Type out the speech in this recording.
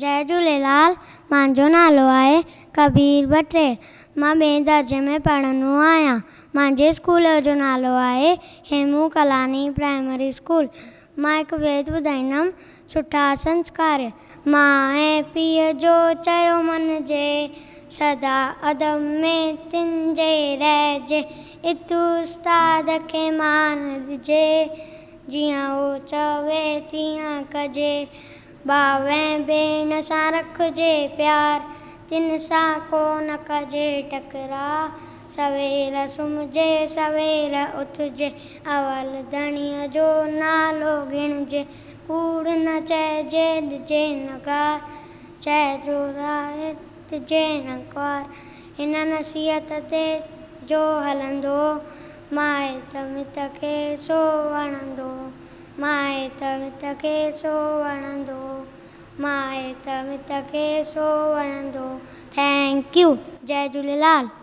جئي جهوليلال، منهنجو نالو آهي ڪبير ڀٽريل. مان ٻئي درجي ۾ پڙهندو آهيان. منهنجي اسڪول جو نالو آهي هيمون ڪلاني پرائمري اسڪول. مان هڪ بيت ٻڌائيندم، سٺا سنسڪار. ماء ۽ پيء جو چيو مڃجي، سدا ادب ۾ تن جي رهجي. ات استاد کي مان ڏجي، جيئن هو چوي تيئن ڪجي. ڀاء ۽ ڀيڻ سان رکجي پيار، تن سان ڪو نه ڪجي ٽڪراء. سوير سمهجي سوير اٿجي، اول ڌڻيء جو نالو ڳڻجي. ڪوڙ نه چئجي ڏجي نه گار، چئجو ڏجي نه ڪار. هن نصيحت تي جو هلندو، مائٽ مت کي سو وڻندو. مائٽ مت کي سو وڻندو. مائٽ مت کي سو وڻندو. Thank you. Jai Jhulelal.